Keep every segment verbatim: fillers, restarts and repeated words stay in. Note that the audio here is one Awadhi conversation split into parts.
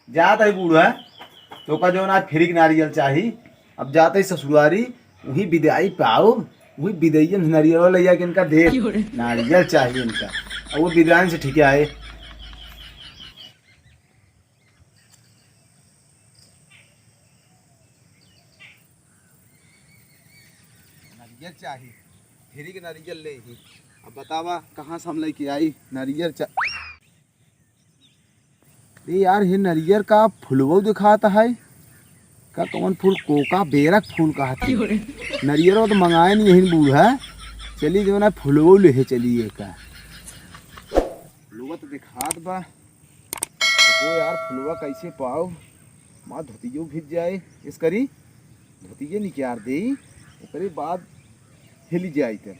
जात है बूढ़ा, तोका जौन आज फ्री के नारियल चाही, अब जात है ससुरारी, वही बिदाई पाओ, वही बिदैया में नारियल ले जाके इनका दे। नारियल चाहिए इनका, अब वो बिदाई से ठीक है आए। नारियल चाही, फ्री के नारियल ले ही। अब बतावा कहाँ से हम लेके आई नारियल चा-, अरे यार, ये नरियर का फुलवो दिखात है। का कौन फूल? कोका बेरक फूल कहत है। नरियरो तो मंगाए नहीं यही बूढ़ा। चली जो ना फुलवो लेहे चली एका। फुलवा तो दिखात बा। ओ यार, फुलवा कैसे पाओ? माँ धोतियो भीज जाए। इस करी धोतिये निकाल देई, ओकरे बाद हिल जाई त,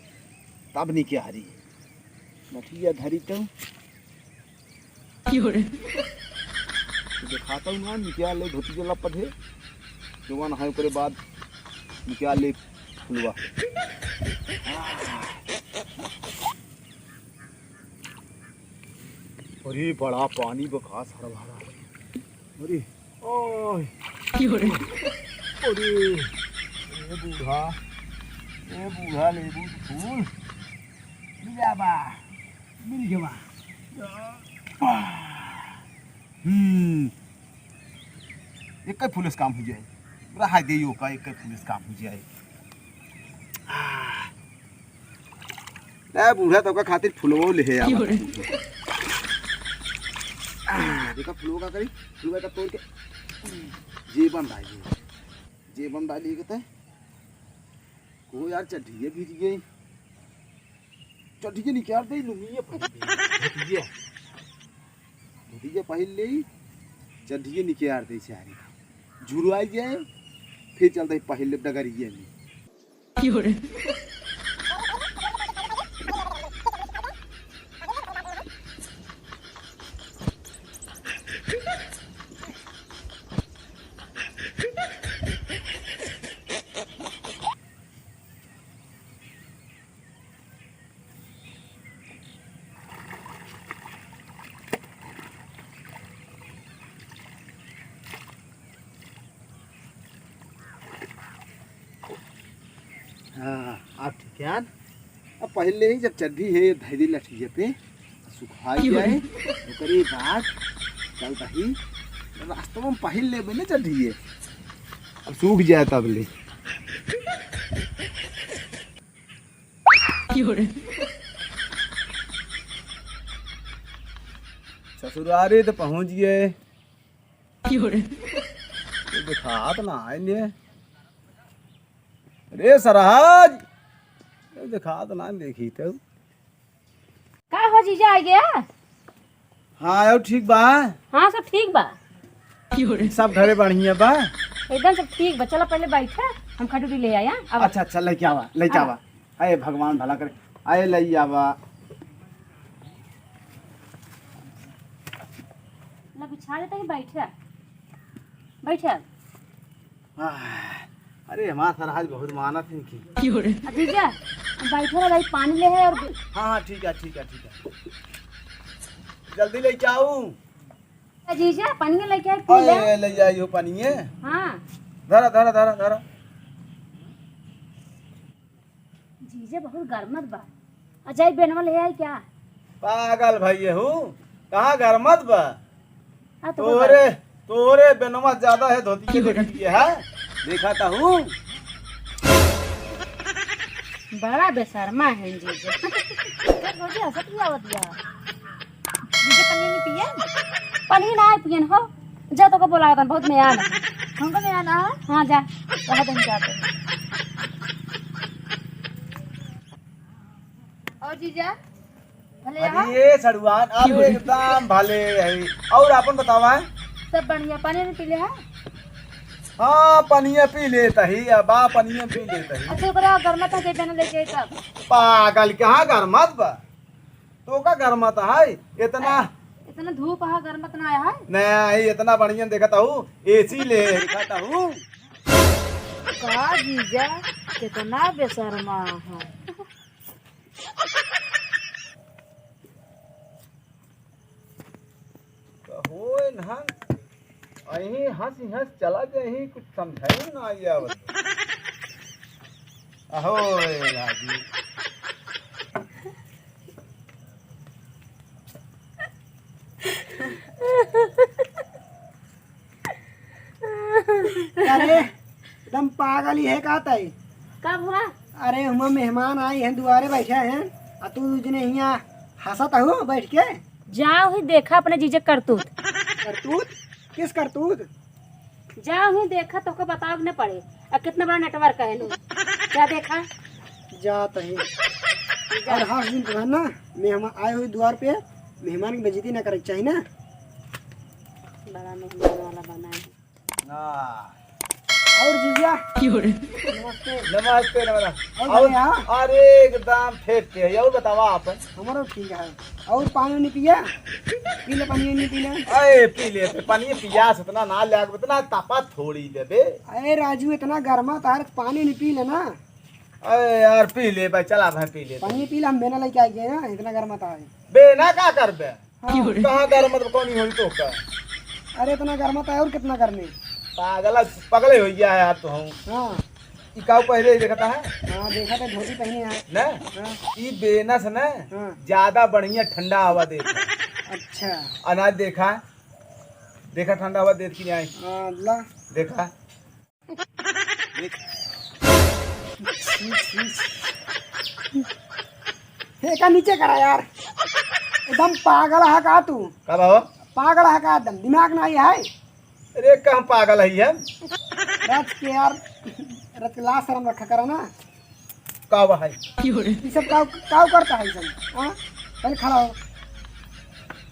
तब निकाली। मठिया धरी तो। तो दिखाता हूँ ना, निकाल ले धोतिये लपट है, जवान है, ओकरे बाद निकाल ले फुलवा। अरे बड़ा पानी बखास हरा भरा। अरे, ओए। अरे, ए बूढ़ा, ए बूढ़ा लेबू के फूल। मिल जाबा, मिल जाबा। हम्म, एक फूल से काम हो जाए। रहा दे यो का, एक फूल से काम हो जाए। ए बूढ़ा, तोका खातिर फुलवो लेहे आवा। आ, देखा फुलवा का करी, फुलवा का तोड़ के जेबन डाली, जेबन डाली के तय। को यार, चड्ढिये भीज गई, चड्ढिये निकाल दे, लुंगिये पहन ले, धोतिये, धोतिये पहन ले, चड्ढिये निकाल दे सारी, झुरवाई जाए, फिर चलते पहन ले डगरिये में। हाँ, अब ठीक है। अब पहले ही जब चड्ढी है, धैदी लठिए पे सुखाई जाए, ओकरे बाद चल रही रास्ता में पहन लेबे ना चड्ढिए, अब सूख जाए तब ले। ससुरारी तो पहुँच गए। ये दिखात ना आए ने। रे सरहज, ये दिखात ना, देखी तो। का हो जीजा, आ गया? हाँ, और ठीक बा? हाँ, सब ठीक बा। सब घरे बढ़िया बा? एकदम सब ठीक बा। चला पहले बैठा, हम खटुरी ले आया। अब अच्छा, अच्छा, लेके आवा, लेके आवा। आवा। अरे भगवान भला करे। अरे ले आवा। ला बिछा देता ही, बैठा। बैठा। आह, अरे हमार सरहज बहुत मानत है इनकी। आ जीजा, बैठो ना भाई, पानी ले है और हाँ, हाँ, ठीक है, ठीक है, ठीक है। जल्दी लेके आऊ। आ जीजा, पानी लेके आए, पी ले। अरे, ले आइयो पानी है। हाँ। धरा, धरा, धरा, धरा। जीजा बहुत गरमत बा। आ जाई बेनवा ले आई क्या? पागल भइये हूँ, कहाँ गरमत बा? आ तो तोरे, तोरे बेनवा ज्यादा है, धोती के देखत के है, देखा ता हूँ। बड़ा बेशर्मा है जीजा। भौजी हंसत ही आवत बा। जीजा पानी नहीं पिए? पानी ना पियन हो। जा तोका बोलावत हन, बहुत मेहमान है। हमका मेहमान आ? हाँ जा, रह दे हम जाते हैं। और जीजा? भले यहाँ? अरे सड़ुआन, अरे एकदम भले है। और आपन बतावा है? सब बढ़िया, पानी नहीं पी ले है? हाँ, पनिया पी लेता ही, अब आ पनिया पी लेता ही। अच्छा, ओकरा गरमत है, जेबे न लेके तब। पागल, कहाँ गरमत बा? तो का गरमत है इतना? इतना धूप है, गरमत ना है? नहीं, इतना बढ़िया देखता हूँ, एसी ले देखता हूँ। का जीजा, कितना बेशर्मा है। होए नहन। अहीं हंस हंस चला जाही, कुछ समझाई ना आई आवत। अहो ए राजू। अरे, एकदम पागल ही है का तई? का हुआ? अरे, हुआं मेहमान आई हैं, दुआरे बैठे हैं, आ तू जने हियां हंसत हो बैठ के? जाओ ही देखा अपने जीजे करतूत। करतूत? किस करतूत? जाओ ही देखा, तोके बतावे के न पड़े। आ कितना बड़ा network है नु। जा देखा। जात ही। जा। और हंस दिन तो है ना, मेहमान आए हुए दुआर पे, मेहमान की बेइज्जती ना करे के चाही ना। बड़ा मेहमान वाला बना है। हाँ। और जीजा? क्यों रे? नमस्ते। नमस्ते, नमस्ते। और और, बढ़िया? अरे, एकदम ठीक है। और बतावा आप? हमारो ठीक है। और पानी नहीं पिया? पी ले, पानी नहीं पी ले। अरे, पी ले, पानी पियास इतना ना लाग, इतना तपत थोड़ी देबे। अरे राजू, इतना गर्मा तार, पानी नहीं पी लेना। अरे यार, पी ले भाई, चला भाई, पी ले। पानी पी ले, हम बेना लेके आ गए ना, इतना गर्मा तार। बेना का करबे? हाँ। कहाँ गर्म, मतलब, कौन ही होई तो का? अरे, इतना गर्म तो है, और कितना गर्मी? पागल, पगले हो गया है यार तो हम। हाँ। ई काऊ पहले ही देखता है? हाँ, देखा तो धोती पहने है। ना? हाँ। ई बेनस ना, हाँ। ज्यादा बढ़िया ठंडा हवा देता है। अच्छा। अनाज देखा, देखा ठंडा हवा देत कि नहीं आई? हाँ, ला। देखा। छी, छी, छी। हे, का नीचे करा यार। एकदम पागल है का तू? का बाबा? पागल है का? एकदम दिमाग नहीं है। अरे, कहाँ पागल है हम? रच के यार, रच के लाज शर्म रखा करो ना। का बा है? ई सब काऊ, काऊ करता है ई सब? हाँ? पहले खड़ा हो।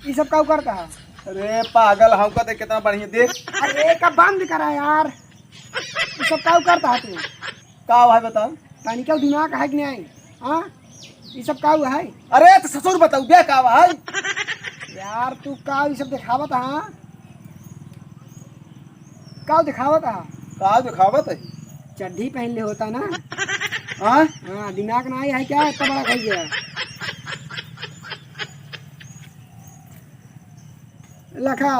ई सब काऊ करता है? अरे पागल, हमका देख कितना बढ़िया देख। अरे का बंद करा यार। ई सब काऊ करता है तू? का बा है बताओ? तनिका दिमाग है कि नहीं? हाँ? ई सब काऊ है? अरे तो ससुर बताऊ बे का बा है? यार तू काऊ ई सब दिखावत है? हाँ? का दिखावत हा? का दिखावत है? चड्ढी पहन ले होता ना। हाँ? हाँ, दिमाग ना आई है क्या? इतना बड़ा खाई गया। लखा।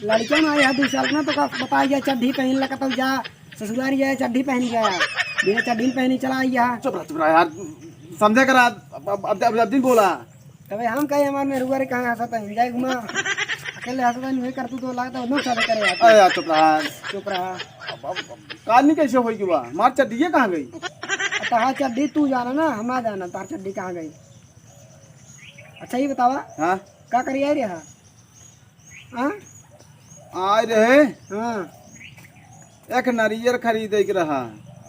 लड़कियां ना आई है दो साल ना तो का बताई गया चड्ढी पहन लगा तो जा ससुरारी गया चड्ढी पहन गया। बिना चड्ढी पहनी चला आई है। चुप रह, चुप रह यार। समझे करा, अब, अब, अब, अब, अब दिन बोला। तबे हम कहे हमार मेहरुआ रे कहाँ हंसत है, जाए घुमा। अकेले हंसत है, नहीं कर तू तो लागत है, नोक साथे करे आते। अरे यार, चुप रहा। चुप रहा। अब, अब, अब, कान नहीं कैसे होई कि बा? मार चड्डिये कहाँ गई? तहार चड्डी तू जाना ना, हम ना जाना, तहार चड्डी कहाँ गई? अच्छा, ये बतावा, हाँ? का करी आई रहा? हाँ? आए रहे। हाँ। एक नारियल खरीदे के रहा।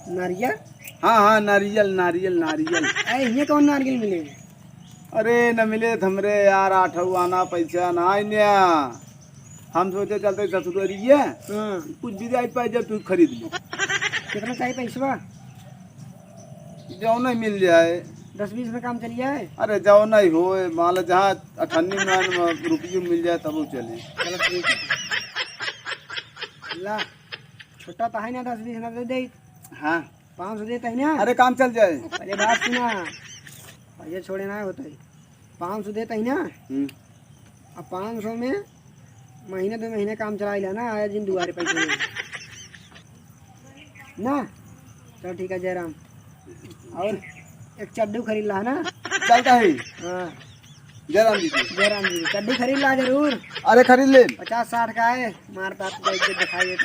नारियल? हाँ, हाँ, नारियल, नारियल, नारियल। अरे, ये कौन नारियल मिले? अरे, न मिले त हमरे यार, आठऊ आना पैसा ना आइन्या। हम सोचे चलते ससुररिया। हाँ। कुछ भी जाए पाए जब तू खरीद ले। कितना चाहिए पैसवा? जौन ही मिल जाए। दस बीस में काम चल जाए? अरे जौन ही होए, मान लो जहाँ अठन्नी में रुपये मिल जाए तब वो चले। चलो ठीक है। ला, छोटा तो है ना, दस बीस ना दे दे। हाँ। पाँच सौ देता है ना? अरे काम चल जाए। अरे बात सुना, पैसा छोड़े ना होता है। पाँच सौ देता है ना? हम्म। अब पाँच सौ में महीने दो महीने काम चला ही लेना, आया जिन दुआरे पैसे में। ना? चल ठीक है जयराम। और एक चड्डू खरीद ला ना? चलता है। हाँ। जयराम जी की। जयराम जी की। चड्डी खरीद ला जरूर। अरे खरीद ले। पचास साठ का है, मार बाप को इज्जत दिखाइए।